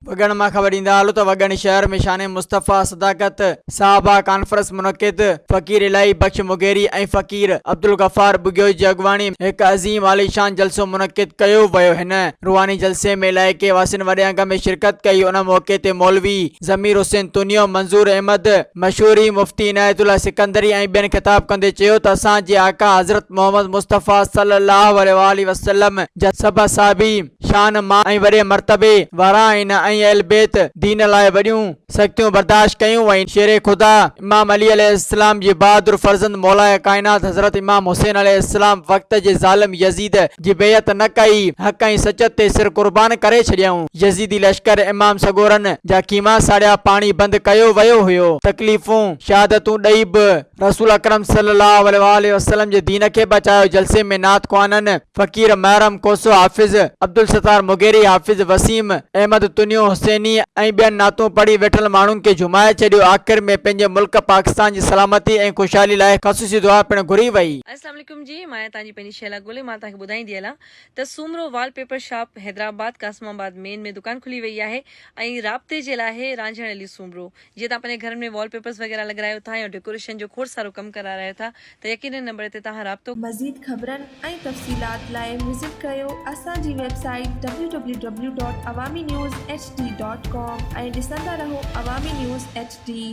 وڳڻ مان خبر ڏيندا هلو ته وڳڻ شهر ۾ شان مصطفيٰ صداقت صحابه ڪانفرنس منعقد فقير الاهي بخش مغيري ۽ فقير عبدالغفار ٻگهيو جي اڳواڻي ۾ هڪ عظيم عاليشان جلسو منعقد ڪيو ويو هن روحاني جلسي ۾ علائقي واسين وڏي انگ ۾ شرڪت ڪئي ان موقعي تي مولوي ضمير حسين تنيو، منظور احمد مشوري، مفتي عنايت الله سڪندري ۽ ٻين خطاب ڪندي چيو ته اسان جي آقا حضرت محمد مصطفيٰ صلي الله عليه واٰله وسلم جا سڀ اصحابي شان، مان ۽ وڏي مرتبي وارا آهن ۽ اهل بيت دين لاء وڏيون سختيون برداشت ڪيون ۽ شير خدا امام علي عليه السلام جي بهادر فرزند مولاء ڪائنات حضرت امام حسين عليه السلام وقت جي ظالم يزيد جي بيعت نه ڪئي حق ۽ سچ تي سر قربان ڪري ڇڏيائون يزيدي لشڪر امام سڳورن جا خيما ساڙيا پاڻي بند ڪيو ويو هيو تڪليفون شهادتون ڏئي به رسول اڪرم صلي الله عليه واٰله وسلم جي دين کي بچايو جلسي ۾ نعت خوانن فقير محرم کوسو، حافظ عبدالستار مغيري، حافظ وسيم احمد تنيو حسيني ۽ ٻين نعتون پڙهي ويٺل ماڻهن کي جهومائي ڇڏيو آخر ۾ پنهنجي ملڪ پاڪستان جي سلامتي ۽ خوشحالي لاء خصوصي دعا پڻ گهري وئي. اسلام عليڪم جي مان آهيان توهان جي پنهنجي شهلا گولي مان توهان کي ٻڌائيندي هلان ته Soomro wallpaper shop Hyderabad Qasimabad main ۾ دڪان کلي وئي آهي ۽ رابطي جي لاء آهي رانجهڻ علي سومرو جيئن توهان پنهنجي گهرن ۾ وال پيپرز وغيره لڳرايو ٿا يا ڊيڪوريشن جو کوڙ سارو ڪم ڪرارايو ٿا ته يقينن نمبر تي توهان رابطو مزيد خبرن ۽ تفصيلات لاء وزٽ ڪريو اسان جي website W W W dot Awami news H D dot com ۽ ڏسندا رهو عوامي نيوز ايڇ ڊي.